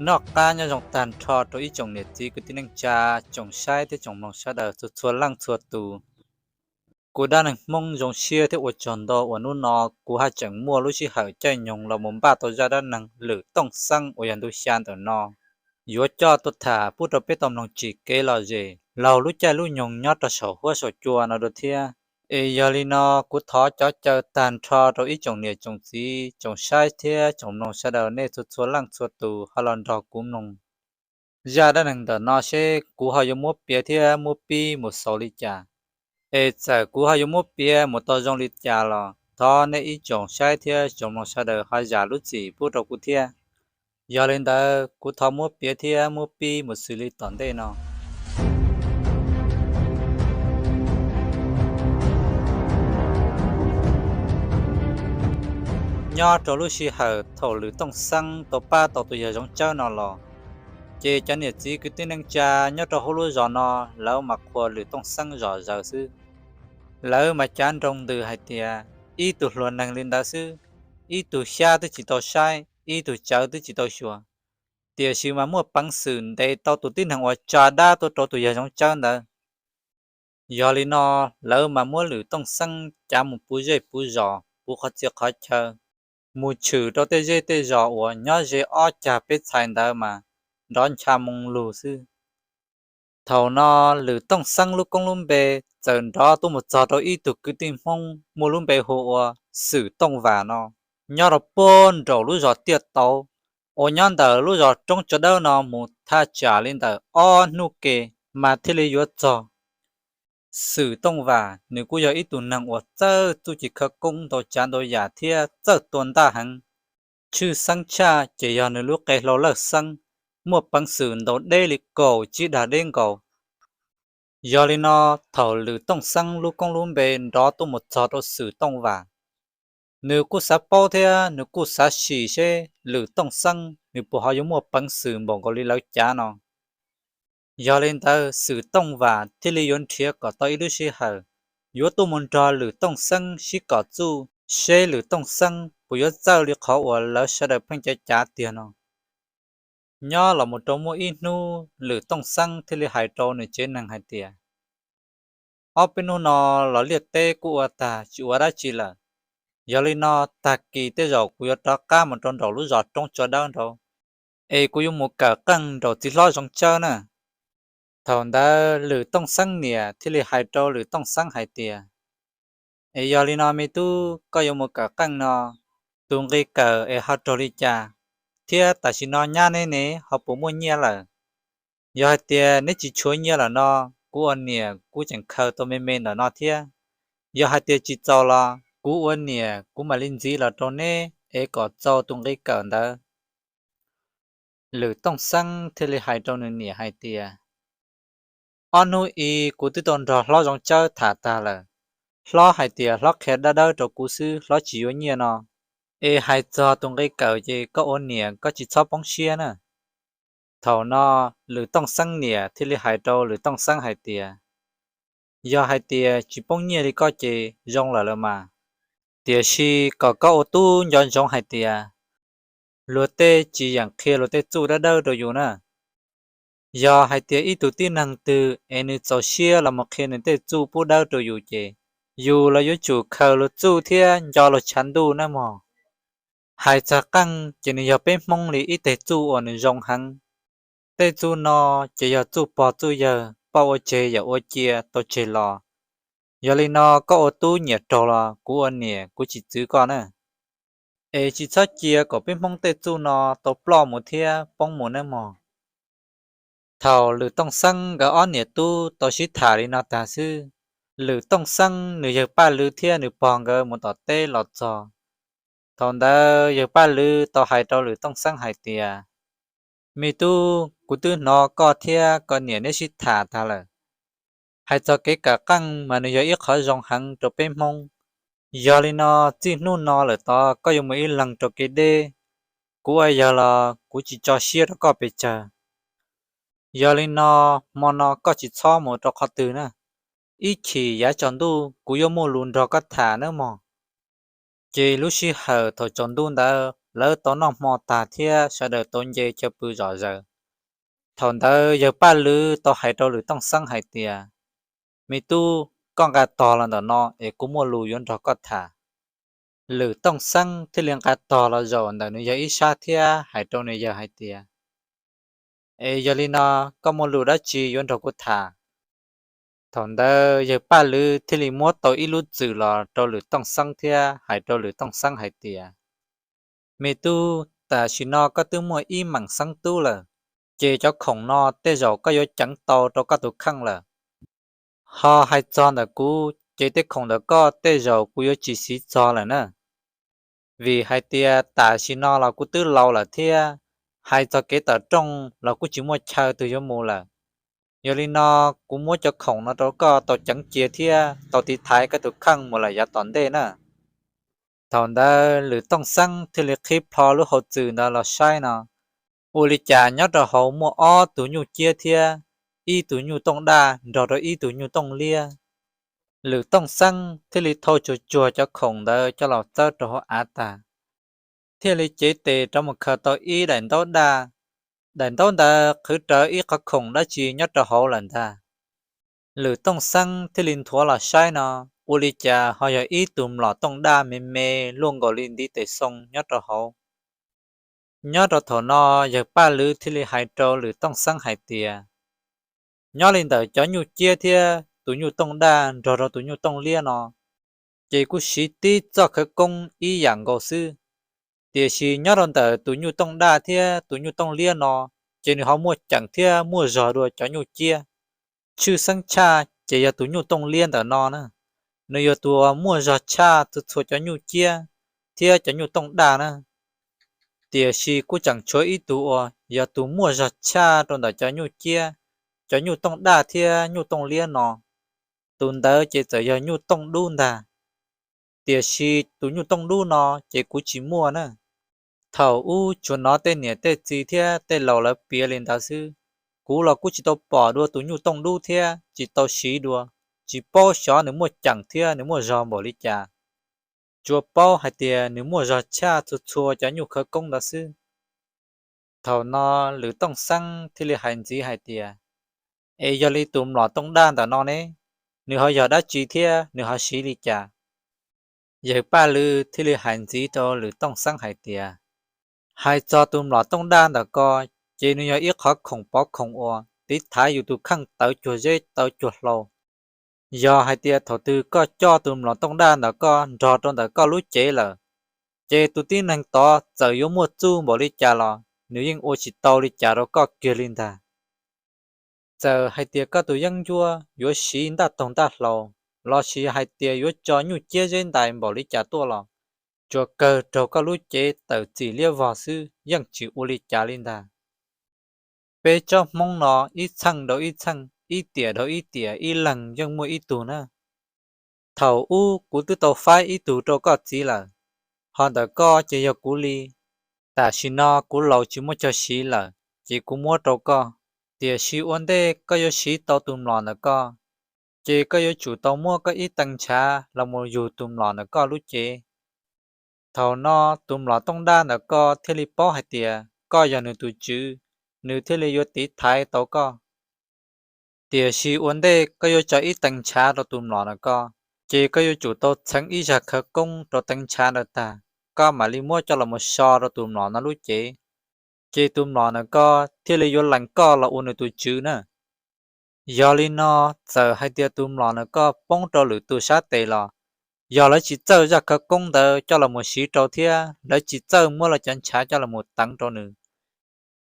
Noj qab nyob zoo tag nrho rau ib tsoom niam txiv kwv tij neej tsa, tsoom saib thiab tsoom mloog sawv daws txhua txhua leej txhua tus. Kuv dab neeg Hmoob zoo siab thiab ua tsaug ntau uas hnub no kuv haj tseem muaj lub sij hawm caij nyoog los mus npaj tau zaj dab neeg Lwm Tooj Xeeb uas yog ntu xya ntawm no yuav coj tuaj tham pub rau peb tau mloog tsim kev lom zem laug lub caij lub nyoog nyob rau saum huab saum cua no dua thiab. Es yog li no, kuv thov cov caw tag nrho rau ib tsoom niam tsoom txiv tsoom saib thiab tsoom mloog sawv daws nej txhua txhua leej txhua tus ho los nrog kuv mloog zaj dab neeg ntawm no seb kuv ho yuav muab piav thiab muab pib mus xaus li cas. Es txawm kuv ho yuav muab piav mus tau zoo li cas los thov nej ib tsoom saib thiab tsoom mloog sawv daws ho zam lub txim pub rau kuv thiab. Yog li ntawd kuv thov muab piav thiab muab pib mus xws li tom ntej no. Nyob rau lub sij hawm thaum Lwm Tooj Xeeb tau pab tau tus yawg Zoov Tsawb no los, ces cov niam txiv kwv tij neej tsa nyob rau hauv lub zos no lawv mas qhuas Lwm Tooj Xeeb zom zaws xwb. Lawv mas cav nroo ntws hais tias ib tug hluas neeg li ntawd xwb, ib tug xyab twb tsis tau saib, ib tug tsawv twb tsis tau xyuas, tiam sis mas muaj peev xwm ntes tau tus tib neeg uas tsa dab tuaj rau tus yawg Zoov Tsawb ntawd. Yog li no, lawv mas muab Lwm Tooj Xeeb cav mus puv zej puv zos, puv qhov txhia qhov chaw, mus tshwm rau tej zej tej zos uas nyob ze ob cag peb txhais ntawd mas nrov ncha moo lug xwb. Thaum no Lwm Tooj Xeeb lub koob lub npe txawm nrov tuaj mus txog rau ib tug kwv tij Hmoob muaj lub npe hu ua Xwm Tooj Vam no, nyob rau puag nraum lub zos Tiaj Tauv, uas nyob ntawm lub zos Roob Tsua Dawb no mus thaj tsam li ntawm ob hnub ke mas thiaj li yuav txog. Xwm Tooj Vam nws kuj yog ib tug neeg uas txawj txuj ci khawv koob ntau tsav ntau yam thiab txawj tua ntaj heev. Tshwj xeeb tshaj ces yog nws lub qe hlau lawj xeeb, muaj peev xwm ntaus deb li kaum tsib dag deb nkaus. Yog li no, thaum Lwm Tooj Xeeb lub koob lub npe nrov tuaj mus txog rau Xwm Tooj Vam, nws kuj xav paub thiab nws kuj xav sim seb Lwm Tooj Xeeb nws puas ho yuav muaj peev xwm npaum nkaus li lawv cav no. Yog li ntawd Xwm Tooj Vam thiaj li yuav nrhiav kom tau ib lub sij hawm yuav tuaj mus nrog Lwm Tooj Xeeb sib kom txuj seb Lwm Tooj Xeeb puas yuav txawj li qhov uas lawv sawv daws pheej cav cav tiag no. Nyob los mus rau muaj ib hnub Lwm Tooj Xeeb thiaj li hais rau nws tsev neeg hais tias, ob peb hnub no los liaj teb kuj ua tag tsis ua dab tsi lawm. Yog li no, tag kis tej zaum kuv yuav rov qab mus rau nraum lub zos Roob Tsua Dawb nraud, es kuv yuav mus kawm qeej nraum txiv hlob Zoov Tsawb na. Thaum ntawd Lwm Tooj Xeeb niam thiaj li hais rau Lwm Tooj Xeeb hais tias, es yog li no me tub, koj yuav mus kawm qeej no, tus nqi kawm es ho raug li cas, thiab tam sim no nyab neb ne ho puas muaj nyiaj lawm? Yog hais tias neb tsis tshuav nyiaj lawm no, kuv ua niam kuv tseem khaws tau me me ntawm no thiab. Yog hais tias tsis txaus los kuv ua niam kuv mam li ntxiv los rau neb es kom txaus tus nqi kawm ntawd. Lwm Tooj Xeeb thiaj li hais rau nws niam hais tias, ob hnub i kuv twb tau nrog hlob Zoov Tsawb tham tag lawm. Hlob hais tias hlob qhia dawb dawb rau kuv xwb, hlob tsis yuav nyiaj no. Es hais txog tus nqi kawm ces koj ua niam koj tsis txhob poob siab na. Thaum no Lwm Tooj Xeeb niam thiaj li hais rau Lwm Tooj Xeeb hais tias, yog hais tias tsis poob nyiaj li koj ces zoo lawm lawm mas. Tiam sis kom koj ua tub nco ntsoov hais tias, luag tej tsis yeem qhia luag tej txuj dawb dawb rau yus na. Yog hais tias ib tug tib neeg twg es nws txaus siab los mus qhia nws tej txuj pub dawb rau yus ces, yus los yuav tsum khaws luag txuj thiab nco luag tshav ntuj nawb mog. Hais txog qeej ces nws yog peb Hmoob li ib teg txuj uas nws zoo heev. Tej txuj no ces yog txuj pog txuj yawg, poj ua tseg yawm ua cia tau tseg los. Yog li no koj ua tub nyiam raug los kuv ua niam kuv tsis txwv koj na. Es tsis txhob cia kom peb Hmoob tej txuj no tau ploj mus thiab poob mus nawb mog. Thaum Lwm Tooj Xeeb nkawd ob niam tub tau sib tham li no tag xwb, Lwm Tooj Xeeb nws yawg Paj Lwm thiab nws pog nkawd mus tom teb los txog. Thaum ntawd yawg Paj Lwm tau hais rau Lwm Tooj Xeeb hais tias, me tub, kuv twb hnov koj thiab koj niam neb sib tham tag lawm. Hais txog kev kawm qeej mas nws yog ib qhov zoo heev rau peb Hmoob. Yog li no, txij hnub no lawm tod koj yuav mus ib leeg rau kev deb. Kuv ua yawg los kuv tsis tso siab rau koj pes tsawg. Yog li no, hmo no koj tsis txhob mus rau qhov twg na. Ib chim yav tsaus ntuj kuv yuav muaj lus nrog koj tham nawb mog. Ces lub sij hawm thaum tsaus ntuj ntawd lawv tau noj hmo tag thiab sawv daws tau nce chaw pw zom zaws. Thaum ntawd yawg Paj Lwm tau hais rau Lwm Tooj Xeeb hais tias, Me tub, koj nqa tog los ntawm no es kuv muaj lus yuav nrog koj tham. Lwm Tooj Xeeb thiaj li nqa tog los zaum ntawm nws yawg ib sab thiab hais rau nws yawg hais tias, Es yog li no koj muaj lus dab tsi yuav nrog kuv tham? Thaum ntawd yawg Paj Lwm thiaj li muab tau ib lub txwm los rau Lwm Tooj Xeeb thiab hais rau Lwm Tooj Xeeb hais tias, Me tub, tam sim no koj twb muaj ib meem xeeb tub lawm, ces cov khoom no tej zaum koj yuav ceev tau rau koj tus kheej lawm. Ho hais txog ntawm kuv ces tej khoom ntawm koj tej zaum kuv yuav tsis siv txog lawm na. Vim hais tias tam sim no los kuv twb laus lawm thiab, hais txog kev tawm rooj los kuj tsis muaj chaw twg yuav mus lawm. Yog li no, kuv muab cov khoom no rau koj tau ceev cia thiab tau tiv thaiv koj tus kheej mus lawm yav tom ntej na. Thaum ntawd Lwm Tooj Xeeb thiaj li qhib plho lub hauv txwm ntawd los saib no, ua li cas nyob rau hauv muaj ob tug nyuj ciab thiab ib tug nyuj tooj daj nrog rau ib tug nyuj tooj liab. Lwm Tooj Xeeb thiaj li thau tsuag tsuag cov khoom ntawd coj los txawb rau hauv av tag, thiaj li cev tes rov mus khaws tau ib daim ntaub daj. Daim ntaub ntawd qhwv rawv ib qhov khoom dab tsi nyob rau hauv lawm ntag. Lwm Tooj Xeeb thiaj li nthuav los saib no, ua li cas ho yog ib tug mlom tooj daj me me luaj nkaus li ntiv tes xoo nyob rau hauv. Nyob rau thaum no, yawg Paj Lwm thiaj li hais rau Lwm Tooj Xeeb hais tias, Nyob li ntawm cov nyuj ciab thiab tus nyuj tooj daj nrog rau tus nyuj tooj liab no, ces kuj siv tib txoj khawv koob ib yam nkaus xwb. Tiam sis nyob rau ntawm tus nyuj tooj daj thiab tus nyuj tooj liab no, ces nws ho muaj ceem thiab muaj zog dua cov nyuj ciab. Tshwj xeeb tshaj ces yog tus nyuj tooj liab ntawm no na, nws yog tus muaj zog tshaj txhua txhua cov nyuj ciab thiab cov nyuj tooj daj na. Tiam sis kuj tseem tshuav ib tug uas yog tus muaj zog tshaj rau ntawm cov nyuj ciab, cov nyuj tooj daj thiab nyuj tooj liab no. Tus ntawd ces txawm yog nyuj tooj dub ntag. Tiam sis tus nyuj tooj dub no ces kuv tsis muaj na. Thaum ub tsuas hnov tej niam tej txiv thiab tej laus lawv piav li ntawd xwb. Kuv los kuj tsis tau pom dua tus nyuj tooj dub thiab tsis tau siv dua, tsis paub xyov nws muaj ceem thiab nws muaj zog npaum li cas. Tsuas paub hais tias nws muaj zog tshaj txhua txhua cov nyuj khawv koob ntawd xwb. Thaum no Lwm Tooj Xeeb thiaj li hais ntxiv hais tias, Es yog li tus mlom tooj daj ntawm no ne, nws ho yog dab tsi thiab nws ho siv li cas? Yawg Paj Lwm thiaj li hais ntxiv rau Lwm Tooj Xeeb hais tias, Hais txog tus mlom tooj daj ntawm ko, ces nws yog ib qhov khoom pov khoom uas tiv thaiv yus tus kheej tawv cuag zeb tawv cuag hlau. Yog hais tias thaum twg koj coj tus mlom tooj daj ntawm ko nrog rau ntawm koj lub cev lawm, ces tus tib neeg tod txawm yuav muaj txuj npaum li cas los nws yeej ua tsis tau li cas rau koj kiag li ntag. Txawm hais tias koj tus yeeb ncuab yuav siv ntaj taug ntaj hlau, lossis hais tias yuav tso nyuj ciab zeb ntais npaum li cas tuaj los, tsuas kawg raug koj lub cev tawm txim liab vog xwb yeej tsis ua li cas li ntag. Peb tsob Hmoob no ib txheej dhau ib txheej, ib tiam dhau ib tiam, ib leeg yeej muaj ib tug na. Thaum ub kuv twb tau faib ib tug rau koj txiv lawm, ho ntawm koj ces yog kuv li. Tam sim no kuv laus tsis muaj chaw siv lawm, ces kuv muab rau koj. Tiam sis ua ntej koj yuav siv tau tus mlom ntawm ko, ces koj yuav tsum tau muab koj ib tee ntshav los mus yug tus mlom ntawm koj lub cev. Thaum no tus mlom tooj daj ntawm ko thiaj li paub hais tias koj yog nws tus tswv, nws thiaj li yuav tiv thaiv tau koj. Tiam sis ua ntej koj yuav tso ib tee ntshav rau tus mlom ntawm ko, ces koj yuav tsum tau txheev ib zaj khawv koob rau tee ntshav ntawd tag, koj mam li muab coj los mus so rau tus mlom no lub cev, ces tus mlom ntawm ko thiaj li yuav lees koj los ua nws tus tswv na. Yog li no, txawm hais tias tus mlom ntawm ko poob rau lwm tus sab tes los, yog lawv tsis txawj zaj khawv koob ntawd coj los mus siv rau thiab lawv tsis txawj muab lawv cov ntshav coj los mus teev rau nws,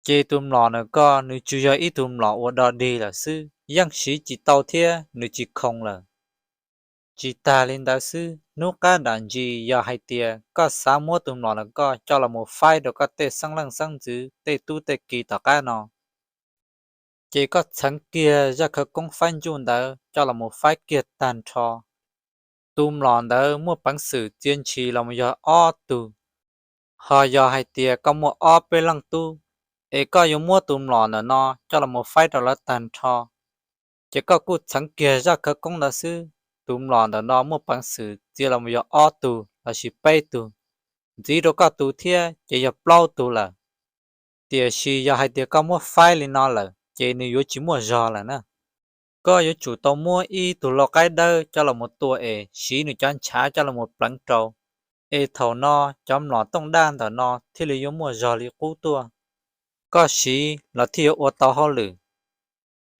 ces tus mlom ntawm ko nws tsuas yog ib tug mlom uas dog dig lawm xwb, yeej siv tsis tau thiab nws tsis khoom lawm. Tsis tag li ntawd xwb, hnub qab nram ntsis yog hais tias koj xav muab tus mlom ntawm ko coj los mus faib rau koj tej xeeb leej xeeb ntxwv tej tub tej ki tom qab no, ces koj txheev kiag zaj khawv koob faib ntsuj ntawd coj los mus faib kiag tag nrho. Tus mlom ntawd muaj peev xwm txia ntshis los mus yog ob tug. Ho yog hais tias koj muaj ob peb leej tub, es koj yuav muab tus mlom ntawm no coj los mus faib rau lawv tag nrho, ces koj kuj txheev kiag zaj khawv koob ntawd xwb, tus mlom ntawm no muaj peev xwm txia los mus yog ob tug lossis peb tug. ntxiv rau koj tus thiab ces yog plaub tug lawm. Tiam sis yog hais tias koj muab faib li no lawm ces nws yuav tsis muaj zog lawm na. Koj yuav tsum tau muab ib tug lau qaib dawb coj los mus tua es siv nws cov ntshav coj los mus pleev rau, es thaum no cov mlom tooj daj ntawm no thiaj li yuav muaj zog li qub tuaj. Koj siv los thiaj yuav ua tau hauj lwm.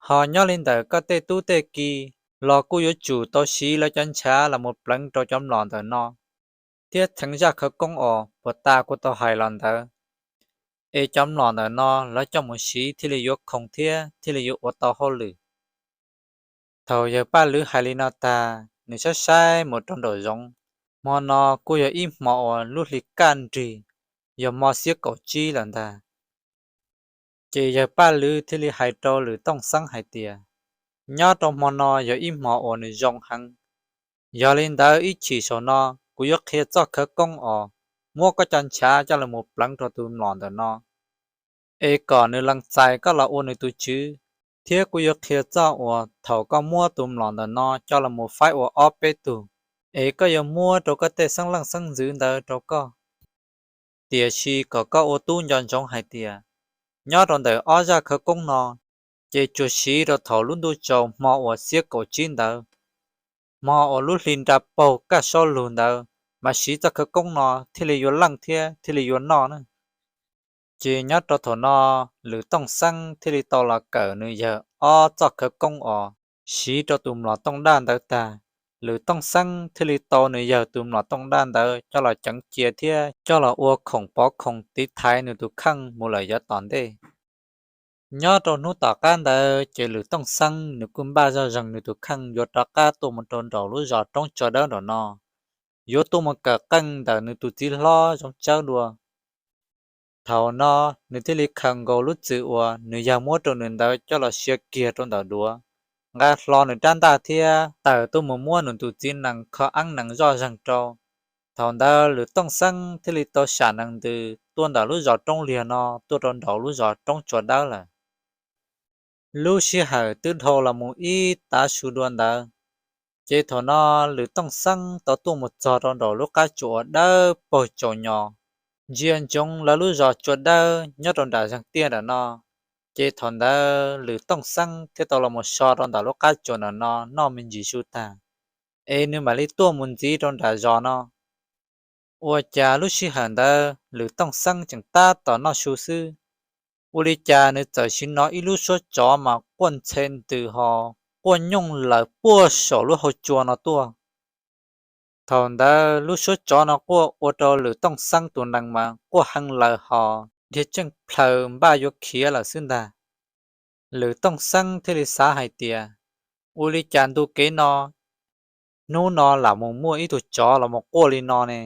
Ho nyob li ntawm koj tej tub tej ki los kuj yuav tsum tau siv lawv cov ntshav los mus pleev rau cov mlom ntawm no, thiab txheev zaj khawv koob os puas tas kuv tau hais los ntawd, es cov mlom ntawm no lawv coj mus siv thiaj li yuav khoom thiab thiaj li yuav ua tau hauj lwm. Thaum yawg Paj Lwm hais li no tag, nws saib saib mus rau nraum zoov. Hmo no kuj yog ib hmo uas lub hli kaj nrig, yog hmo xiab kaum tsib lawm ntag. Ces yawg Paj Lwm thiaj li hais rau Lwm Tooj Xeeb hais tias, nyob rau hmo no yog ib hmo uas nws zoo heev. Yog li ntawd ib chim saum no kuv yuav qhia txoj khawv koob os, muab koj cov ntshav coj los mus pleev rau tus mlom ntawm no, es kom nws lees txais koj los ua nws tus tswv. Thiab kuv yuav qhia txoj uas thaum koj muab tus mlom ntawm no coj los mus faib ua ob peb tug, es koj yuav muab rau koj tej xeeb leej xeeb ntxwv ntawd rau koj. Tiam sis kom koj ua tub nco ntsoov hais tias, nyob rau ntawm ob zaj khawv koob no, ces tsuas siv rau thaum lub ntuj tsaus hmo uas xiab kaum tsib ntawd, hmo uas lub hli nra paug kaj saub lug ntawd, mas siv txoj khawv koob no thiaj li yuav leej thiab thiaj li yuav noj na. Ces nyob rau thaum no, Lwm Tooj Xeeb thiaj li tau los kawm nws yawg ob txoj khawv koob os, siv rau tus mlom tooj daj ntawd tag, Lwm Tooj Xeeb thiaj li tau nws yawg tus mlom tooj daj ntawd coj los ceev cia thiab coj los ua khoom pov khoom tiv thaiv nws tus kheej mus lawm yav tom ntej. Nyob rau hnub tom qab ntawd ces Lwm Tooj Xeeb nws kuj npaj zoj zeeg nws tus kheej yuav rov qab tuaj mus rau nraum lub zos Roob Tsua Dawb nraum no, yuav tuaj mus kawm qeej ntawm nws tus txiv hlob Zoov Tsawb dua. Thaum no nws thiaj li khaws nkaus lub txwm uas nws yawg muab rau nws ntawd coj los sia kiag rau ntawm duav, nqa hlo nws rab ntaj thiab tawm tuaj mus muab nws tus txiv nees kho eeb nees zoj zeeg rau. Thaum ntawd Lwm Tooj Xeeb thiaj li tau sam nees ntws tuaj ntawm lub zos Roob Liag no tuaj rau nraum lub zos Roob Tsua Dawb lawm. Lub sij hawm twb dhau los mus ib tav su dua ntawd, ces thaum no Lwm Tooj Xeeb tau tuaj mus txog rau nraum lub qab tsua uas dawb paug tsaus nyos, ntsia ntsoov lawv lub zos Tsua Dawb nyob rau nram zeeg tiaj nram no. Ces thaum ntawd Lwm Tooj Xeeb thiaj tau los mus so rau ntawm lub qab tsua nram no noj me ntsis su tag, es nws mam li tuaj mus ntxiv rau nram zos no. Ua cas lub sij hawm ntawd Lwm Tooj Xeeb tseem tab tom noj su xwb, ua li cas nws txawm sim hnov ib lub suab tsov mas quaj ntxhe ntws ho quaj nyooj laws puag saum lub hau tsua no tuaj. Thaum ntawd lub suab tsov no quaj ua rau Lwm Tooj Xeeb tus nees mas quaj hee laws ho dhia tseej plhaws npaj yuav khiav lawm xwb ntag. Lwm Tooj Xeeb thiaj li xav hais tias, ua li cas ntu kev no, hnub no lam mus muaj ib tug tsov los mus quaj li no ne?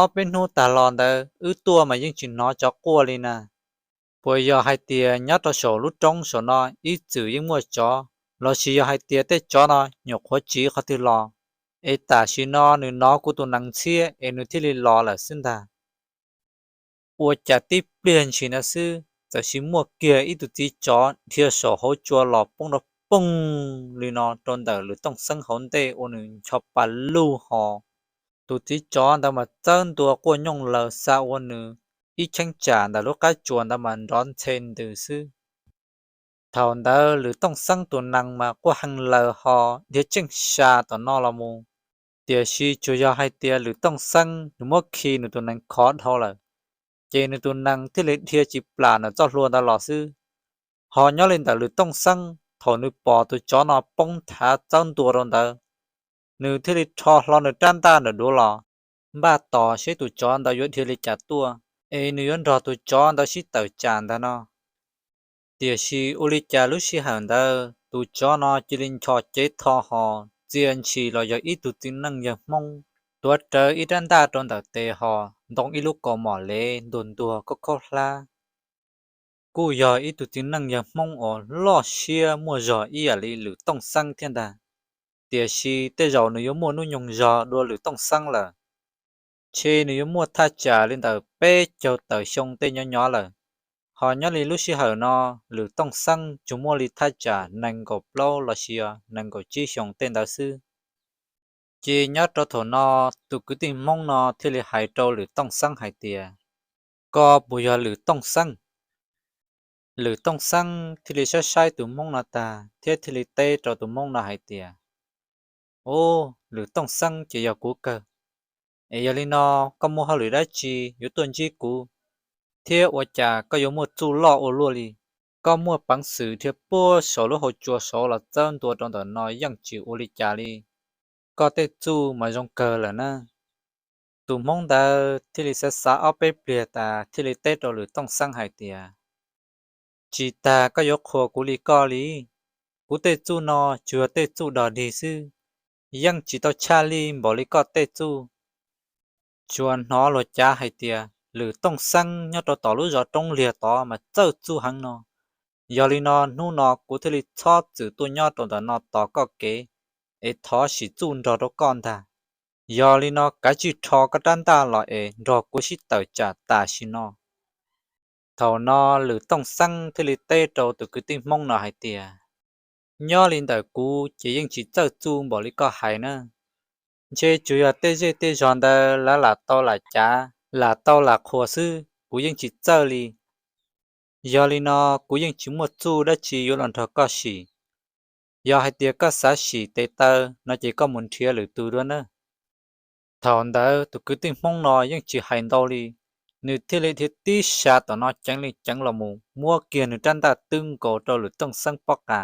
Ob peb hnub tag los ntawd wb tuaj mas yeej tsis hnov tsov quaj li na. Puas yog hais tias nyob rau saum lub roob saum no ib txwm yeej muaj tsov, lossis yog hais tias tej tsov no nyuam qhuav tsiv qhov twg los, es tam sim no nws hnov kuv tus nees ntxhiab es nws thiaj li los lawm xwb ntag. Ua cas tib pliag ntshis ntawd xwb txawm sim muaj kiag ib tug txiv tsov dhia saum hauv tsua los poob rau poog li no rau ntawm Lwm Tooj Xeeb hauv ntej ua nws ncho pa luj ho. Tus txiv tsov ntawd mas txawb ntua quaj nyooj laws xa ua nws ib cheeb tsam ntawm lub qab tsua ntawd mas nrov ntxhe ntws xwb. Thaum ntawd Lwm Tooj Xeeb tus nees mas quaj hee laws ho dhia tseej sa tom no los mus. Tiam sis tsuas yog hais tias Lwm Tooj Xeeb nws muab khi nws tus nees khov dhau lawm, ces nws tus nees thiaj li dhia tsis plam ntawm txoj hlua ntawd los xwb. Ho nyob li ntawm Lwm Tooj Xeeb thaum nws pom tus tsov no poob thav txawb ntua rau ntawd, nws thiaj li rho hlo nws rab ntaj ntawm duav los, npaj tos seb tus tsov ntawd yuav dhia li cas tuaj, es nws yuav nrog tus tsov ntawd sib tawm tsam ntag no. Tiam sis ua li cas lub sij hawm ntawd tus tsov no cia li ncho cev tho ho txia ntshis los yog ib tug txiv neej yawg Hmoob, tuav rawv ib rab ntaj rau ntawm tes ho ntoo ib lub kaus mom lev ntuag ntuag khaub khaub hlab. Kuj yog ib tug txiv neej yawg Hmoob uas loj siab muaj zog ib yam li Lwm Tooj Xeeb thiab ntag. Tiam sis tej zaum nws yuav muaj hnub nyoog zog dua Lwm Tooj Xeeb lawm, ntshe nws yuav muaj thaj tsam li ntawm peb caug tawm xyoo tej nyob nyob lawm. Ho nyob li lub sij hawm no Lwm Tooj Xeeb tsuas muaj li thaj tsam nees nkaum plaub lossis nees nkaum tsib xyoo tej ntawd xwb. Ces nyob rau thaum no, tus kwv tij Hmoob no thiaj li hais rau Lwm Tooj Xeeb hais tias, Koj puas yog Lwm Tooj Xeeb? Lwm Tooj Xeeb thiaj li saib saib tus Hmoob no tag thiab thiaj li teb rau tus Hmoob no hais tias, Ub, Lwm Tooj Xeeb ces yog kuv kawg. Es yog li no, koj muaj hauj lwm dab tsi yuav tuaj ntsib kuv, thiab ua cas koj yuav muaj txuj loj ua luaj li? Koj muaj peev xwm dhia puag saum lub hauv tsua saud los txawb ntua rau ntawm no yeej tsis ua li cas li. Koj tej txuj mas zoo kawg lawm na. Tus Hmoob ntawd thiaj li xav xav ob peb pliag tas thiaj li teb rau Lwm Tooj Xeeb hais tias, Tsis tas koj yuav qhuas kuv li koj li. Kuv tej txuj no tsuas yog tej txuj dog dig xwb, yeej tsis tau tshaj lij npaum li koj tej txuj. Tsuas hnov luag cav hais tias Lwm Tooj Xeeb nyob rau tom lub zos Roob Liag tod mas txawj txuj heev no. Yog li no hnub no kuv thiaj li txhob txwm tuaj nyob rau ntawm no tos koj kev, es thov sim txuj nrog rau koj ntag. Yog li no kav tsij rho koj rab ntaj los es nrog kuv sib tawm tsam tam sim no. Thaum no Lwm Tooj Xeeb thiaj li teb rau tus kwv tij Hmoob no hais tias, Nyob li ntawm kuv ces yeej tsis txawj txuj npaum li koj hais na. Ntshe tsuas yog tej zej tej zog ntawd lawv lam tau lam cav, lam tau lam qhuas xwb, kuv yeej tsis txawj li. Yog li no kuv yeej tsis muaj txuj dab tsi yuav los nrog koj sim. Yog hais tias koj xav sim tes taw no ces koj mus nrhiav lwm tus dua na. Thaum ntawd tus kwv tij Hmoob no yeej tsis hais ntau li, nws thiaj li dhia tib sa tom no ceev li ceev los mus muab kiag nws rab ntaj twb nkaus rau Lwm Tooj Xeeb pob qa.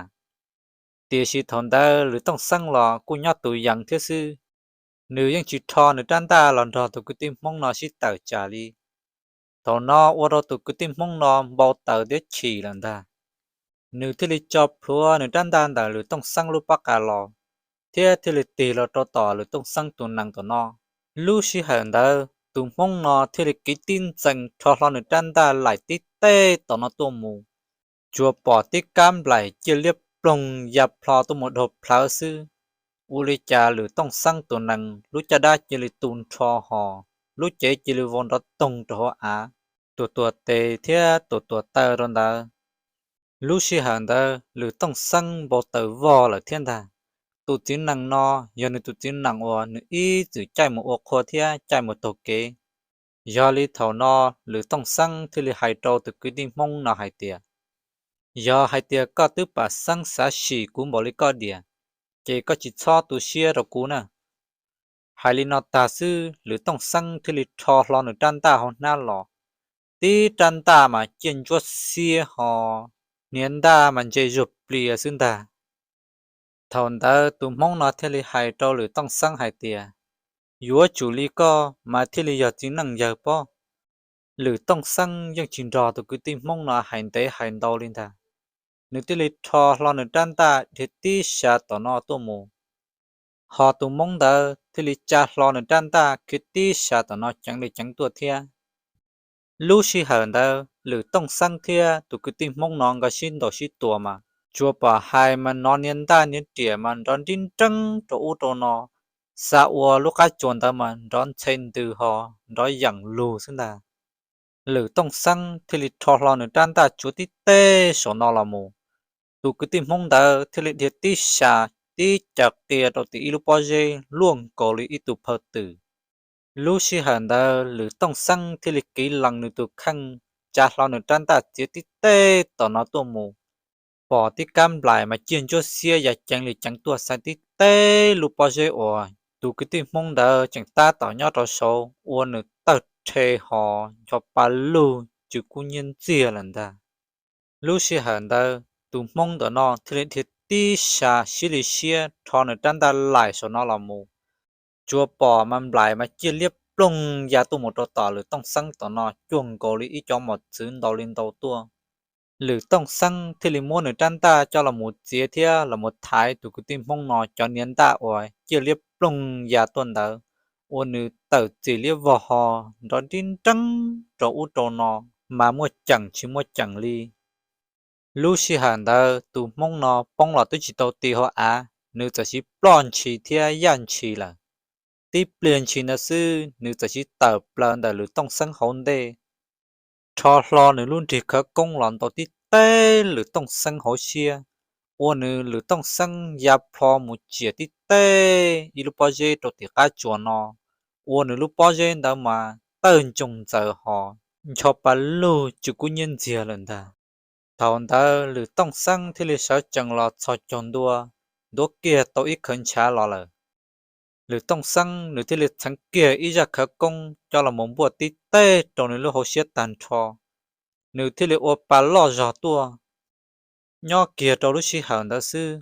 Tiam sis thaum ntawd Lwm Tooj Xeeb los kuj nyob tus yees thiab xwb, nws yeej tsis rho nws rab ntaj los nrog tus kwv tij Hmoob no sib tawm tsam li. Thaum no ua rau tus kwv tij Hmoob no npau taws thiab chim lawm ntag. Nws thiaj li tso plhuav nws rab ntaj ntawm Lwm Tooj Xeeb lub pob qa los, thiab thiaj li tig los rau tom Lwm Tooj Xeeb tus nees tom no. Lub sij hawm ntawd tus Hmoob no thiaj li kiv tib ntxees rho hlo nws rab ntaj laim tib teg tom no tuaj mus. Tsuas pom tib kab nplaim ciaj liab ploog ya plho tuaj mus dhau plawv xwb. Ua li cas Lwm Tooj Xeeb tus nees lub caj dab cia li tu nrho hos, lub cev cia li vau nrov toog rau hauv av, tuam tuam tes thiab tuam tuam taw rau ntawd. Lub sij hawm ntawd Lwm Tooj Xeeb npau taws vog lawm thiab ntag. Tus txiv nees no yog nws tus txiv nees uas nws ib txwm caij mus ua qhua thiab caij mus taug kev. Yog li thaum no Lwm Tooj Xeeb thiaj li hais rau tus kwv tij Hmoob no hais tias, Yog hais tias koj twb pam xeeb xav sim kuv npaum li koj diam, ces koj tsis txhob tu siab rau kuv na. Hais li no tag xwb Lwm Tooj Xeeb thiaj li rho hlo nws rab ntaj hauv hnab los, tib rab ntaj mas ciaj ntsuab xiab hos, hniav ntaj mas ntse zuag plias xwb ntag. Thaum ntawd tus Hmoob no thiaj li hais rau Lwm Tooj Xeeb hais tias, Yuav tsum li koj mas thiaj li yog txiv neej yawg pob. Lwm Tooj Xeeb yeej tsis nrog tus kwv tij Hmoob no hais ntev hais ntau li ntag, nws thiaj li rho hlo nws rab ntaj dhia tib sa tom no tuaj mus. Hos tus Hmoob ntawd thiaj li tsa hlo nws rab ntaj khiav tib sa tom no ceev li ceev tuaj thiab. Lub sij hawm ntawd Lwm Tooj Xeeb thiab tus kwv tij Hmoob no nkawd sib ntaus sib tua mas tsuas pom hais mas hnov hniav ntaj hniav riam mas nrov nrib nreeb rau ub rau no, xa ua lub qab tsuas ntawd mas nrov ntxhe ntws hos nrov yeem lug xwb ntag. Lwm Tooj Xeeb thiaj li rho hlo nws rab ntaj tsuav tib teg saum no los mus. Tus kwv tij Hmoob ntawd thiaj li dhia tib sa, tib caws qia rau tim ib lub pob zeb luaj nkaus li ib tug phaw twm. Lub sij hawm ntawd Lwm Tooj Xeeb thiaj li kiv lees nws tus kheej, tsa hlo nws rab ntaj txiav tib teg tom no tuaj mus. Pom tib kab nplaim mas ciaj ntsuab xiab ya ceev li ceev tuaj xa tib teg lub pob zeb uas tus kwv tij Hmoob ntawd tseem tab tom nyob rau saud ua nws tawg rhe hos ncho pa lug tsw kub nyiab ntxiag lawm ntag. Lub sij hawm ntawd tus Hmoob ntawm no thiaj li dhia tib sa siab li siab rho nws rab ntaj laim saum no los mus. Tsuas pom mas nplaim mas ciaj liab ploog ya tuaj mus rau tom Lwm Tooj Xeeb tom no cuag nkaus li ib cov mos txwv ntau li ntau tuaj. Lwm Tooj Xeeb thiaj li muab nws rab ntaj coj los mus txiav thiab los mus thaiv tus kwv tij Hmoob no cov hniav ntaj uas ciaj liab ploog ya tuaj ntawd, ua nws tawm txim liab vog hos nrov nrib nreeb rau ub rau no, mas muaj ceem tsis muaj ceem li. Lub sij hawm ntawd tus Hmoob no poob los twb tsis tau ti hauv av, nws txawm siv ploj ntshis thiab yaj ntshis lawm. Tib pliag ntshis ntawd xwb nws txawm siv tawm plaws ntawm Lwm Tooj Xeeb hauv ntej, rho hlo nws lub nrig khawv koob los ntaus tib teg Lwm Tooj Xeeb hauv siab. ua nws Lwm Tooj Xeeb ya plho mus tsiam tib teb ib lub pob zeb rau tim qab tsuas no, ua nws lub pob zeb ntawd mas tawg ntsoog ntxaws hos ncho pa lug tsw kub nyiab ntxiag lawm ntag. Thaum ntawd Lwm Tooj Xeeb thiaj li sawv tsees los txhos caug ntua, ntuav kiag tau ib khawv ntshav los lawm. Lwm Tooj Xeeb nws thiaj li txheev kiag ib zaj khawv koob coj los mus npuaj tib teb rau nws lub hauv siab tag nrho, nws thiaj li ua pa loj zog tuaj. Nyob kiag rau lub sij hawm ntawd xwb,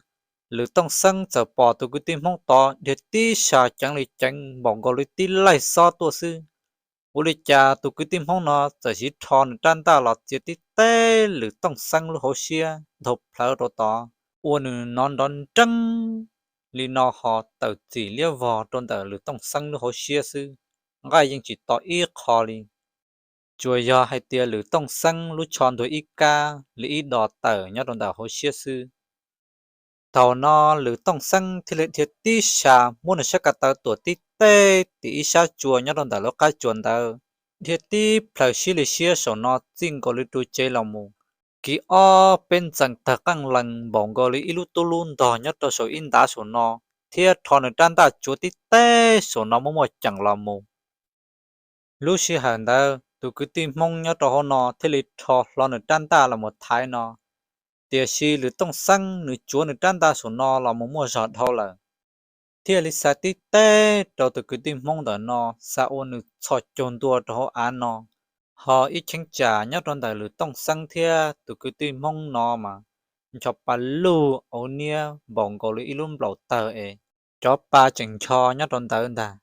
Lwm Tooj Xeeb txawm pom tus kwv tij Hmoob tod dhia tib sab ceev li ceev npaum nkaus li tib laij xob tuaj xwb. Ua li cas tus kwv tij Hmoob no txawm siv rho nws rab ntaj los txiav tib teb Lwm Tooj Xeeb lub hauv siab dhau plhawv rau tod, ua nws hnov nrov nreeb li no hos tawm txim liab vog rau ntawm Lwm Tooj Xeeb lub hauv siab xwb, nqaij yeej tsis to ib qho li. Tsuas yog hais tias Lwm Tooj Xeeb lub tsho ntuag ib kab li ib dos tawm nyob rau ntawm hauv siab xwb. Thaum no Lwm Tooj Xeeb thiaj li dhia tib sab muab nws sab ko taw tuam tib teb tim ib sab tsua nyob rau ntawm lub qab tsuas ntawd, dhia tib plhaws sib li siab saum no txij nkaus li ru tsev los mus, kiv ob peb ntxees tawg qeej lees npaum nkaus li ib lub tub lub ntog nyob rau saum ib ntav saum no, thiab rho nws rab ntaj tsuav tib teb saum no muaj muaj ceem los mus. Lub sij hawm ntawd tus kwv tij Hmoob nyob rau hauv no thiaj li rho hlo nws rab ntaj los mus thaiv no, tiam sis Lwm Tooj Xeeb nws tsuav nws rab ntaj saum no los mus muaj zog dhau lawm, thiaj li xa tib teb rau tus kwv tij Hmoob ntawm no, xa ua nws txhos caug ntua rau hauv av no. Ho ib cheeb tsam nyob rau ntawm Lwm Tooj Xeeb thiab tus kwv tij Hmoob no mas ncho pa lug auv niab npaum nkaus li ib lub nplaum tawg es cov pa tseem ncho nyob rau ntawd ntag.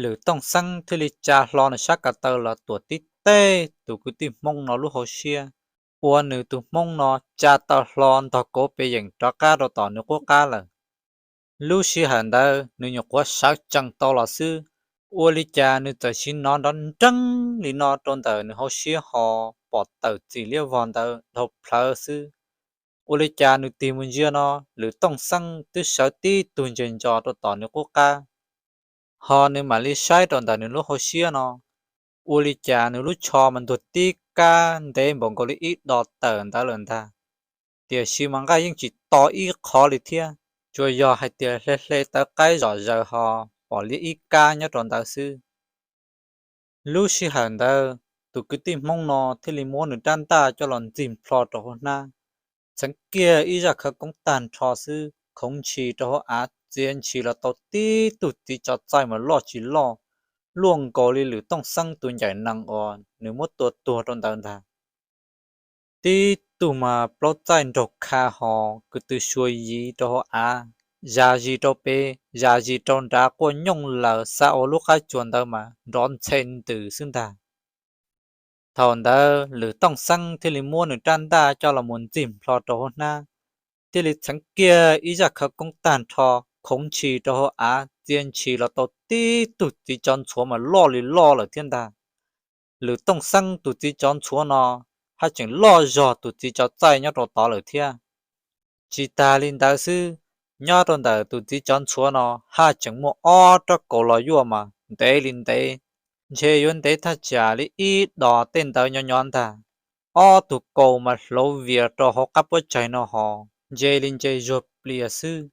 Lwm Tooj Xeeb thiaj li tsa hlo nws sab ko taw los tuam tib teb tus kwv tij Hmoob no lub hauv siab, ua nws tus Hmoob no tsa taw hlo ntog kauv pes yeem rov qab rau tom nws qub qab lawm. Lub sij hawm ntawd nws nyuam qhuav sawv tsees tau los xwb, ua li cas nws txawm siv hnov nrov nreeb li no rau ntawm nws hauv siab hos pom tawm txim liab vog ntawd dhau plhawv xwb. Ua li cas nws tig mus ntsia no, Lwm Tooj Xeeb twb sawv tib tug ntses ntsos rau tom nws qub qab. Ho nws mam li saib rau ntawm nws lub hauv siab no, ua li cas nws lub tsho mas ntuag tib kab ntev npaum nkaus li ib dos tawm ntawd lawm ntag, tiam sis mas nqaij yeej tsis to ib qho li thiab, tsuas yog hais tias hle hle tawv qaib zom zaws hos pom liab ib kab nyob rau ntawd xwb. Lub sij hawm ntawd tus kwv tij Hmoob no thiaj li muab nws rab ntaj coj los ntxig nplho rau hauv hnab, txheev kiag ib zaj khawv koob tag nrho xwb, khoov ntshis rau hauv av txia ntshis los tau tib tug txiv tsov txaij mas loj tsis loj, luaj nkaus li Lwm Tooj Xeeb tus ncaim nees uas nws muab tua tuag rau ntawd ntag. Tib tug mas plaub txaij nraug kha hos kwv tw sua yiv rau hauv av, zam zis rau pem zam zis rau nrad quaj nyooj laws xa ua lub qab tsuas ntawd mas nrov ntxhe ntws xwb ntag. Thaum ntawd Lwm Tooj Xeeb thiaj li muab nws rab ntaj coj los mus ntxig nplho rau hauv hnab, thiaj li txheev kiag ib zaj khawv koob tag nrho, khoov ntshis rau hauv av txia ntshis los tau tib tug txiv tsov ntxhuav mas loj li loj lawm thiab ntag. Lwm Tooj Xeeb tus txiv tsov ntxhuav no haj tseem loj zog tus txiv tsov txaij nyob rau tod lawm thiab. Tsis tas li ntawd xwb, nyob rau ntawm tus txiv tsov ntxhuav no haj tseem muaj ob rab kaus los yuaj mas ntev li ntev, ntshe yuav ntev thaj tsam li ib dos tej ntawd nyob nyob ntag. Ob tug kaus mas hlauv vias rau hauv qab puab tsaig no hos ntse li ntse zuag plias xwb.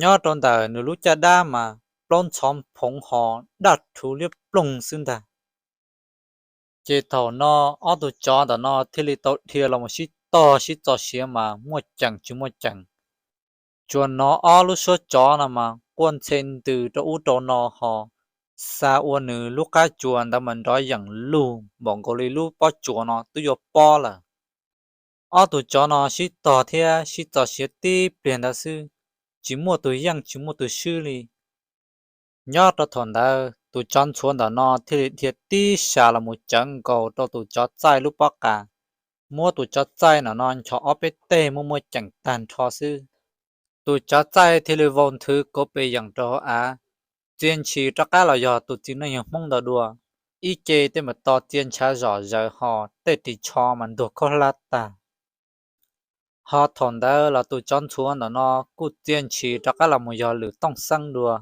Nyob rau ntawm nws lub caj dab mas plaub ntxhov phoov hos daj rhuv liab ploog xwb ntag. Ces thaum no ob tug tsov ntawm no thiaj li tau dhia los mus sib tog sib txo siav mas muaj ceem tsis muaj ceem. Tsuas hnov ob lub suab tsov no mas quaj ntxhe ntws rau ub rau no hos xa ua nws lub qab tsuas ntawd mas nrov yeem lug npaum nkaus li lub pob tsuas no twb yuav pob lawm. Ob tug tsov no sib tog thiab sib txo siav tib pliag ntawd xwb, tsis muaj tus yeej tsis muaj tus swb li. Nyob rau thaum ntawd tus tsov ntxhuav ntawm no thiaj li dhia tib sas los mus tsawv nkaus rau tus tsov txaij lub pob qa, muab tus tsov txaij ntawm no nchos ob peb teg muaj muaj ceem tag nrho xwb. Tus tsov txaij thiaj li vau nthwv kauv pes yeem rau hauv av, txia ntshis rov qab los yog tus txiv neej yog Hmoob ntawd dua. Ib ce tej mas to txia ntshav zom zaws hos tej ris tsho mas ntuag khaub hlab tag. Ho thaum ntawd los tus tsov ntxhuav ntawm no kuj txia ntshis rov qab los mus yog Lwm Tooj Xeeb dua.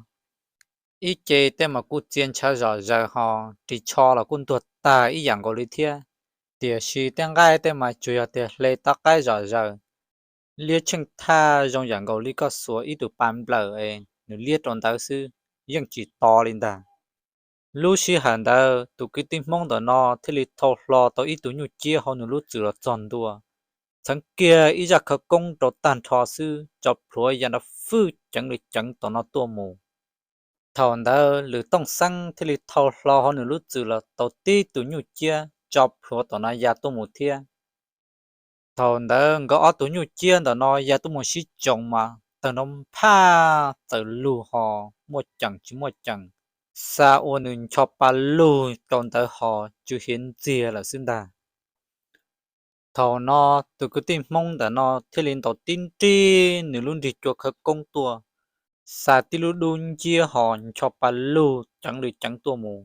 Ib ce tej mas kuj txia ntshav zom zaws hos ris tsho los kuj ntuag tag ib yam nkaus li thiab, tiam sis tej nqaij tej mas tsuas yog tias hle tawv qaib zom zaws. Liab tsheej thaj zoo yam nkaus li koj xuas ib tug pa nplawm es nws liab rau ntawd xwb, yeej tsis to li ntag. Lub sij hawm ntawd tus kwv tij Hmoob ntawm no thiaj li thau hlo tau ib tug nyuj ciab hauv nws lub txwm los txog ntua, txheev kiag ib zaj khawv koob rau tag nrho xwb, tso plhuav ya nrov fwj ceev li ceev tom no tuaj mus. Thaum ntawd Lwm Tooj Xeeb thiaj li thau hlo hauv nws lub txwm los tau tib tug nyuj ciab tso plhuav tom no ya tuaj mus thiab. Thaum ntawd nkawd ob tug nyuj ciab ntawm no ya tuaj mus sib tsoom mas tawg nrov nphaj txawm lug ho muaj ceem tsis muaj ceem, xa ua nws ncho pa lug rau ntawd ho tsw hiav ntxiag lawm xwb ntag. Thaum no tus kwv tij Hmoob ntawm no thiaj li ntaus tib nrig nws lub nrig cua khawv koob tuaj, xa tib lub dub nciab ho ncho pa lug ceev li ceev tuaj mus.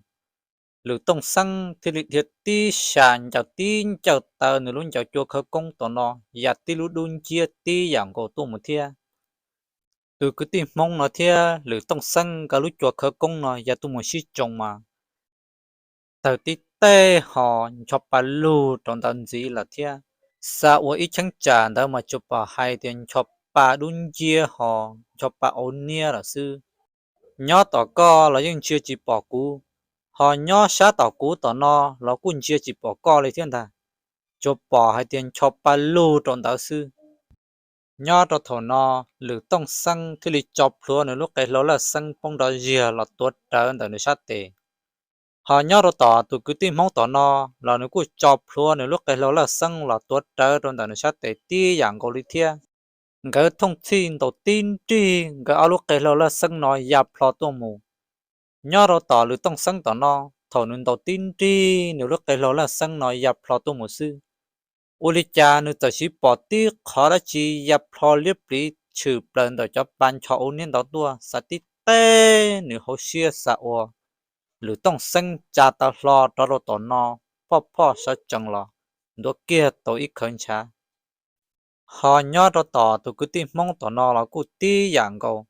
Lwm Tooj Xeeb thiaj li dhia tib sab ncaws tib ncaws taw nws lub ncaws cua khawv koob tom no ya tib lub dub nciab tib yam nkaus tuaj mus thiab. Tus kwv tij Hmoob no thiab Lwm Tooj Xeeb nkawd lub cua khawv koob no ya tuaj mus sib tsoom mas tawg tib teg ho ncho pa lug rau ntawd ntxiv lawm thiab. Xa ua ib cheeb tsam ntawd mas tsuas pom hais tias ncho pa dub nciab ho ncho pa auv niab lawm xwb. Nyob tom koj los yeej ntsia tsis pom kuv, ho nyob sab tom kuv tom no los kuj ntsia tsis pom koj li thiab ntag, tsuas pom hais tias ncho pa lug rau ntawd xwb. Nyob rau thaum no, Lwm Tooj Xeeb thiaj li tso plhuav nws lub qe hlau laj xeeb poob nrov ziag los tuav rawv ntawm nws sab tes. Ho nyob rau tom tus kwv tij Hmoob tom no los nws kuj tso plhuav nws lub qe hlau laj xeeb los tuav rawv rau ntawm nws sab tes tib yam nkaus li thiab. Nkawd thooj txhij ntaus tib nrig nkawd ob lub qe hlau laj xeeb no ya plho tuaj mus. Nyob rau tom Lwm Tooj Xeeb tom no, thaum nws ntaus tib nrig nws lub qe hlau laj xeeb no ya plho tuaj mus xwb, ua li cas nws txawm siv pom tib qhov dab tsi ya plho liab pliv tshwm plaws ntawm cov pa ncho auv niab ntawd tuaj xa tib teg nws hauv siab xa ua Lwm Tooj Xeeb tsa taw hlo rov rau tom no, phoj phoj sawv tsees los ntuav kiag tau ib khawv ntshav. Ho nyob rau tom tus kwv tij Hmoob tom no los kuj tib yam nkaus.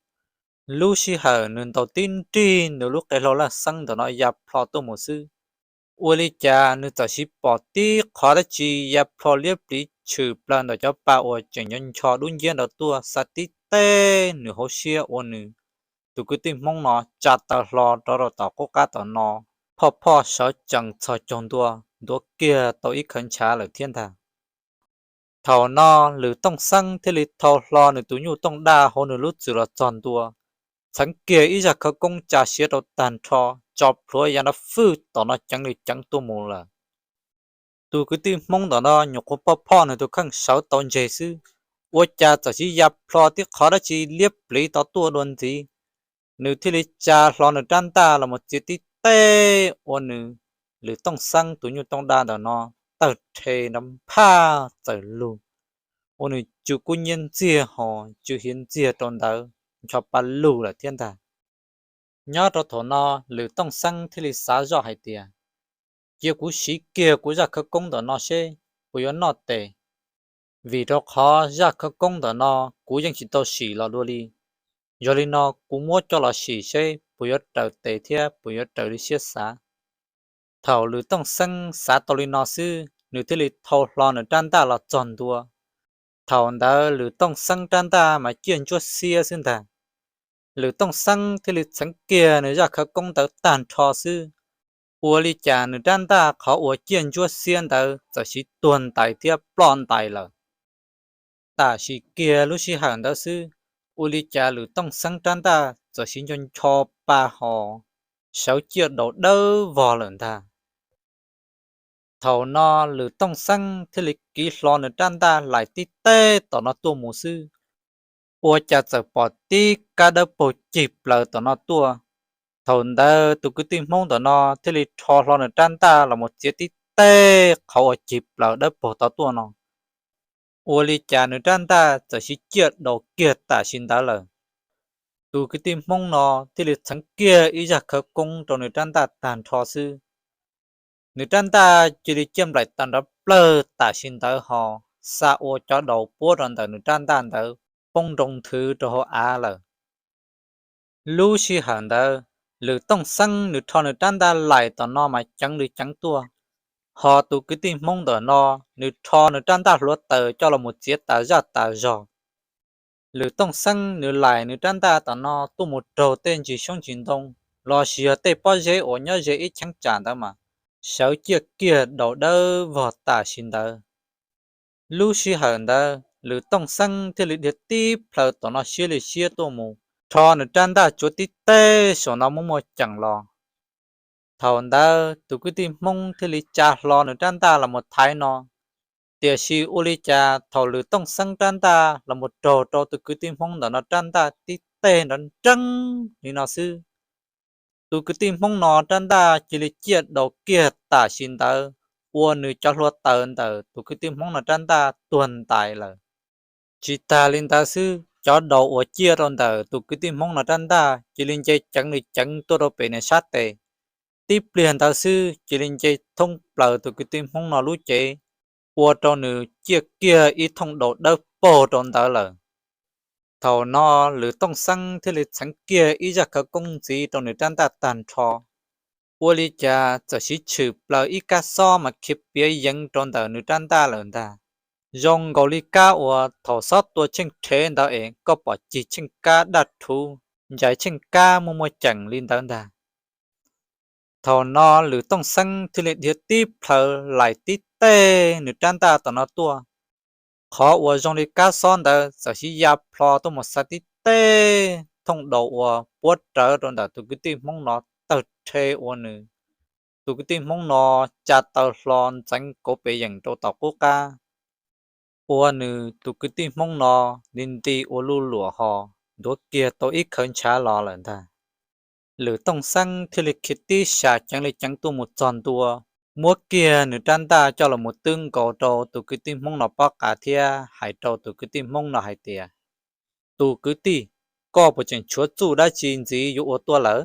Lub sij hawm nws ntaus tib nrig nws lub qe hlau laj xeeb ntawm no ya plho tuaj mus xwb, ua li cas nws txawm siv pom tib qhov dab tsi ya plho liab pliv tshwm plaws ntawm cov pa uas tseem ncho ncho dub nciab ntawd tuaj xa tib teg nws hauv siab ua nws tus kwv tij Hmoob no tsa taw hlo rov rau tom qub qab tom no, phoj phoj sawv tsees txhos caug ntua ntuav kiag tau ib khawv ntshav lawm thiab ntag. Thaum no Lwm Tooj Xeeb thiaj li thau hlo nws tus nyuj tooj daj hauv nws lub txwm los txog ntua, txheev kiag ib zaj khawv koob tsa siav rau tag nrho, tso plhuav ya nrov fwj tom no ceev li ceev tuaj mus lawm. Tus kwv tij Hmoob ntawm no nyuam qhuav phoj phoj nws tus kheej sawv tau ntseg xwb, ua cas txawm siv ya plho tib qhov dab tsi liab pliv tau tuaj dua ntxiv. Nws thiaj li tsa hlo nws rab ntaj los mus txiav tib teg ua nws, Lwm Tooj Xeeb tus nyuj tooj daj ntawm no tawg rhe nrov nphaj txawm lug, ua nws tsw kub nyiab ntxiag ho tsw hiav ntxiag rau ntawd ncho pa lug lawm thiab ntag. Nyob rau thaum no Lwm Tooj Xeeb thiaj li xav zoj hais tias, cia kuv siv kiag kuv zaj khawv koob ntawm no seb puas yuav noj tes, vim rau qhov zaj khawv koob ntawm no kuv yeej tsis tau sim los dua li. Yog li no kuv muab coj los sim seb puas yuav raws tes thiab puas yuav raws li siab xav. Thaum Lwm Tooj Xeeb xav tau li no xwb, nws thiaj li thau hlo nws rab ntaj los txog ntua. Thaum ntawd Lwm Tooj Xeeb rab ntaj mas ciaj ntsuab xiab xwb ntag. Lwm Tooj Xeeb thiaj li txheev kiag nws zaj khawv koob ntawd tag nrho xwb, ua li cas nws rab ntaj qhov uas ciaj ntsuab xiab ntawd txawm siv tuag ntais thiab ploj ntais lawm. Tam sim kiag lub sij hawm ntawd xwb, ua li cas Lwm Tooj Xeeb rab ntaj txawm siv ncho ncho pa ho sawv ciaj daus dawb vog lawm ntag. Thaum no Lwm Tooj Xeeb thiaj li kiv hlo nws rab ntaj laim tib teg tom no tuaj mus xwb, ua cas txawm pom tib kab dawb paug cig plaws tom no tuaj. Thaum ntawd tus kwv tij Hmoob ntawm no thiaj li rho hlo nws rab ntaj los mus txiav tib teg qhov uas cig plaws dawb paug tod tuaj no, ua li cas nws rab ntaj txawm siv ciaj daus kiag tam sim ntawd lawm. Tus kwv tij Hmoob no thiaj li txheev kiag ib zaj khawv koob rau nws rab ntaj tag nrho xwb. Nws rab ntaj cia li ciaj nplaim tawm nrov plawg tam sim ntawd ho xa ua cov daus puab rau ntawm nws rab ntaj ntawd poob nroo nthwv rau hauv av lawm. Lub sij hawm ntawd, Lwm Tooj Xeeb nws rho nws rab ntaj laim tom no mas ceev li ceev tuaj, ho tus kwv tij Hmoob ntawm no nws rho nws rab ntaj hluav taws coj los mus txiav tas zaj tas zog, Lwm Tooj Xeeb nws laim nws rab ntaj tom no tuaj mus raug tej ntsis xyoob ntsis ntoo los sis yog tej pob zeb uas nyob ze ib cheeb tsam ntawd mas sawv ciaj kiag daus dawb vog tam sim ntawd. Lub sij hawm ntawd Lwm Tooj Xeeb thiaj li dhia tib plhaws tom no siab li siab tuaj mus rho nws rab ntaj tsuav tib teg saum no muaj muaj ceem los. Thaum ntawd tus kwv tij Hmoob thiaj li tsa hlo nws rab ntaj los mus thaiv no, tiam sis ua li cas thaum Lwm Tooj Xeeb rab ntaj los mus raug rau tus kwv tij Hmoob ntawm no rab ntaj tib teg nrov nreeb li no xwb, tus kwv tij Hmoob no rab ntaj cia li ciaj daus kiag tam sim ntawd, ua nws cov hlua taws ntawm tus kwv tij Hmoob no rab ntaj tuag ntais lawm. Tsis tas li ntawd xwb, cov daus uas ciaj rau ntawm tus kwv tij Hmoob no rab ntaj cia li nce ceev li ceev tuaj rau pem nws sab tes. Tib pliag ntawd xwb cia li nce thoob plaws tus kwv tij Hmoob no lub cev, ua rau nws ciaj kiag ib thooj daus dawb paug rau ntawd lawm. Thaum no Lwm Tooj Xeeb thiaj li txheev kiag ib zaj khawv koob ntxiv rau nws rab ntaj tag nrho. Ua li cas txawm siv tshwm plaws ib kab xob mas khiav piav yeev rau ntawm nws rab ntaj lawm ntag. Zoo nkaus li kab uas thaum xob tua tsheej rhev ntawd es koj pom cig tsheej kab daj rhuv, ntsais tsheej kab muaj muaj ceem li ntawd ntag. Thaum no Lwm Tooj Xeeb thiaj li dhia tib plhaws laim tib teg nws rab ntaj tom no tuaj. Qhov uas zoo li kab xob ntawd txawm siv ya plho tuaj mus xa tib teg thooj daus uas puab rawv rau ntawm tus kwv tij Hmoob no tawg rhe ua nws tus kwv tij Hmoob no tsa taw hlo ntxeev kauv pem yeem rau tom qub qab, ua nws tus kwv tij Hmoob no nti nti ua luj luam ho ntuav kiag tau ib khawv ntshav los lawm ntag. Lwm Tooj Xeeb thiaj li khiav tib sas ceev li ceev tuaj mus txog ntua, muab kiag nws rab ntaj coj los mus twb nkaus rau tus kwv tij Hmoob no pob qa thiab hais rau tus kwv tij Hmoob no hais tias, tus kwv tij, koj puas tseem tshuav txuj dab tsi ntxiv yuav ua tuaj lawm?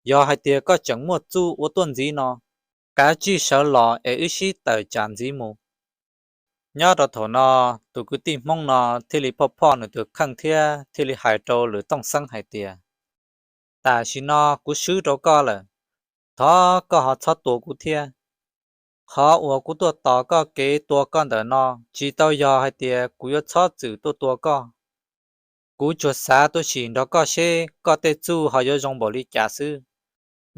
Yog hais tias koj tseem muaj txuj ua tuaj ntxiv no, kav tsij sawv los es wb sib tawm tsam ntxiv mus. Nyob rau thaum no, tus kwv tij Hmoob no thiaj li phoj phoj nws tus kheej thiab thiaj li hais rau Lwm Tooj Xeeb hais tias, tam sim no kuv swb rau koj lawm, thov koj ho txhob tua kuv thiab. Qhov uas kuv tuaj tos koj kev tua koj ntawm no tsis tau yog hais tias kuv yuav txhob txwm tuaj tua koj. Kuv tsuas xav tuaj sim nrog koj seb koj tej txuj ho yuav zoo npaum li cas xwb,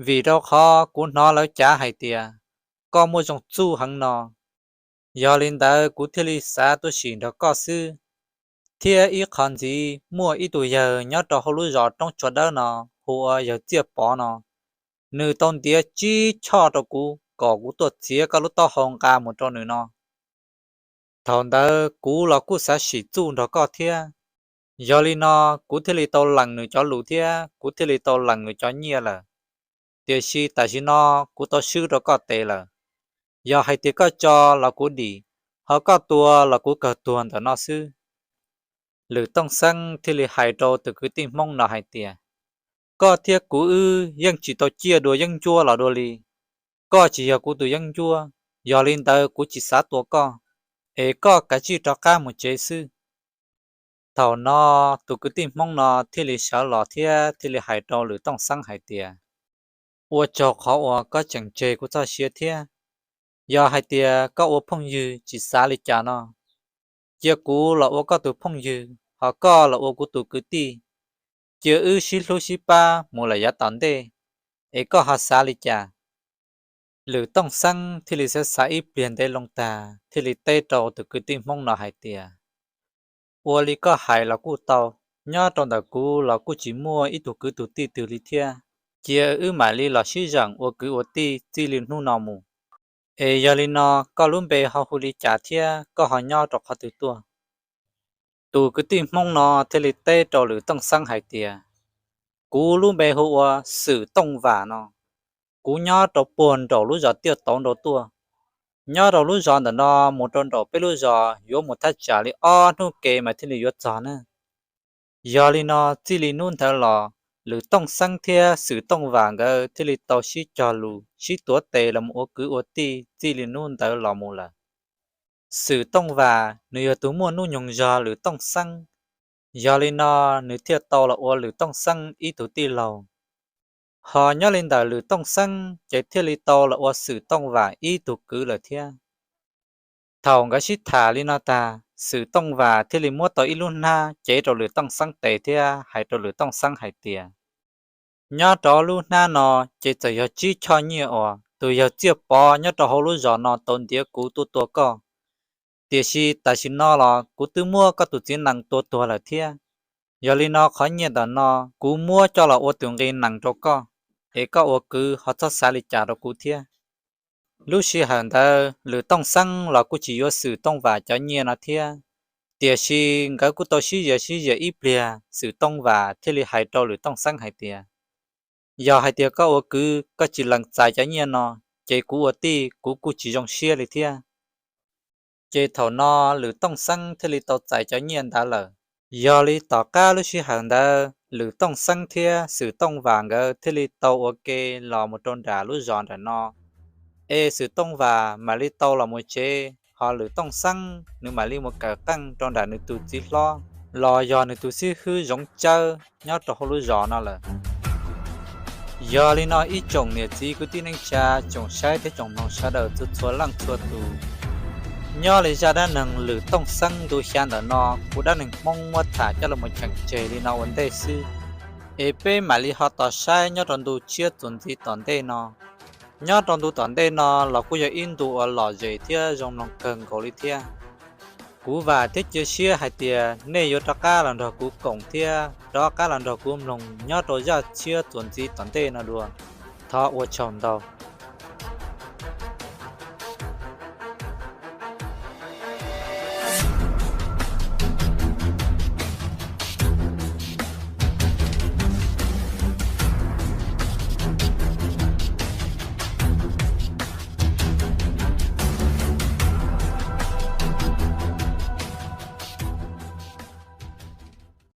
vim rau qhov kuv hnov lawv cav hais tias koj muaj zoo txuj heev no. Yog li ntawd kuv thiaj li xav tuaj sim nrog koj xwb. Thiab ib qho ntxiv muaj ib tug yawg nyob rau hauv lub zos Roob Tsua Dawb no, hu ua yawg Txiaj Pov no, nws tau ntiav tsib choj rau kuv kom kuv tuaj txiav koj lub taub hau nqa mus rau nws no. Thaum ntawd kuv los kuj xav sim txuj nrog koj thiab. Yog li no, kuv thiaj li tau lees nws cov lus thiab kuv thiaj li tau lees nws cov nyiaj lawm. Tiam sis tam sim no kuv tau swb rau koj tes lawm. Yog hais tias koj tso los kuv dim, ho koj tua los kuv kawg tuag ntawm no xwb. Lwm Tooj Xeeb thiaj li hais rau tus kwv tij Hmoob no hais tias, koj thiab kuv wb yeej tsis tau ciaj dua yeeb ncuab los dua li. Koj tsis yog kuv tus yeeb ncuab, yog li ntawd kuv tsis xav tua koj, es koj kav tsij rov qab mus tsev xwb. Thaum no, tus kwv tij Hmoob no thiaj li sawv los thiab thiaj li hais rau Lwm Tooj Xeeb hais tias, ua tsaug qhov uas koj tseem tseg kuv txoj sia thiab. Yog hais tias koj ua phooj ywg tsis xav li cas no, cia kuv los ua koj tus phooj ywg, ho koj los ua kuv tus kwv tij. Cia wb sib hlub sib pab mus lawm yav tom ntej, es koj ho xav li cas? Lwm Tooj Xeeb thiaj li xav xav ib pliag ntev loo tag thiaj li teb rau tus kwv tij Hmoob no hais tias, ua li koj hais los kuj tau, nyob rau ntawm kuv los kuj tsis muaj ib tug kwv tus tij twg li thiab. Cia wb mam li los sib zeem ua kwv ua tij txij li hnub no mus. Es yog li no, koj lub npe ho hu li cas thiab koj ho nyob rau qhov twg tuaj? Tus kwv tij Hmoob no thiaj li teb rau Lwm Tooj Xeeb hais tias, kuv lub npe hu ua Xwm Tooj Vam no. Kuv nyob rau puag nraum lub zos Tiaj Tauv nraud tuaj. Nyob rau lub zos ntawm no mus rau nraum peb lub zos yuav mus thaj tsam li ob hnub kev mas thiaj li yuav txog na. Yog li no, txij li hnub ntawd los, Lwm Tooj Xeeb thiab Xwm Tooj Vam nkawd thiaj li tau sib cog lus sib tuav tes los mus ua kwv ua tij txij li hnub ntawd los mus lawm. Xwm Tooj Vam nws yog tus muaj hnub nyoog zog Lwm Tooj Xeeb, yog li no nws thiaj tau los ua Lwm Tooj Xeeb ib tug tij laug. Ho nyob li ntawm Lwm Tooj Xeeb ces thiaj li tau los ua Xwm Tooj Vam ib tug kwv lawm thiab. Thaum nkawd sib tham li no tag, Xwm Tooj Vam thiaj li muab tau ib lub hnab cev rau Lwm Tooj Xeeb tes thiab hais rau Lwm Tooj Xeeb hais tias, nyob rau lub hnab no ces txawm yog tsib choj nyiaj uas tus yawg Txiaj Pov nyob rau hauv lub zos no tau ntiav kuv tuaj tua koj, tiam sis tam sim no los kuv twb muab koj tus txiv nees tua tuag lawm thiab. Yog li no qhov nyiaj ntawm no kuv muab coj los ua tus nqi nees rau koj, es koj ua kwv ho txhob xav li cas rau kuv thiab. Lub sij hawm ntawd Lwm Tooj Xeeb los kuj tsis yuav Xwm Tooj Vam cov nyiaj no thiab, tiam sis nkawd kuj tau sib yaws sib yaws ib pliag, Xwm Tooj Vam thiaj li hais rau Lwm Tooj Xeeb hais tias, yog hais tias koj ua kwv koj tsis lees txais cov nyiaj no, ces kuv ua tij kuv kuj tsis zoo siab li thiab. Ces thaum no Lwm Tooj Xeeb thiaj li tau txais cov nyiaj ntawd lawm. Yog li tom qab lub sij hawm ntawd Lwm Tooj Xeeb thiab Xwm Tooj Vam nkawd thiaj li tau ua ke los mus rau nram lub zos nram no, es Xwm Tooj Vam mam li tau los mus tsev, ho Lwm Tooj Xeeb nws mam li mus kawm qeej rau nram nws tus txiv hlob los yog nws tus xib hwb Zoov Tsawb nyob rau hauv lub zos no lawm. Yog li no ib tsoom niam txiv kwv tij neej tsa, tsoom saib thiab tsoom mloog sawv daws txhua txhua leej txhua tus, nyob li zaj dab neeg Lwm Tooj Xeeb ntu xya ntawm no kuv Dab Neeg Hmoob muab tham coj los mus cheem tseg li no ua ntej xwb, es peb mam li ho tos saib nyob rau ntu tshiab txuas ntxiv tom ntej no. Nyob rau ntu tom ntej no los kuj yog ib ntu uas lom zem thiab zoo mloog kawg nkaus li thiab. Kuv vam thiab cia siab hais tias nej yuav rov qab los nrog kuv koom thiab rov qab los nrog kuv mloog nyob rau zaj tshiab txuas ntxiv tom ntej no dua. Thov ua tsaug ntau.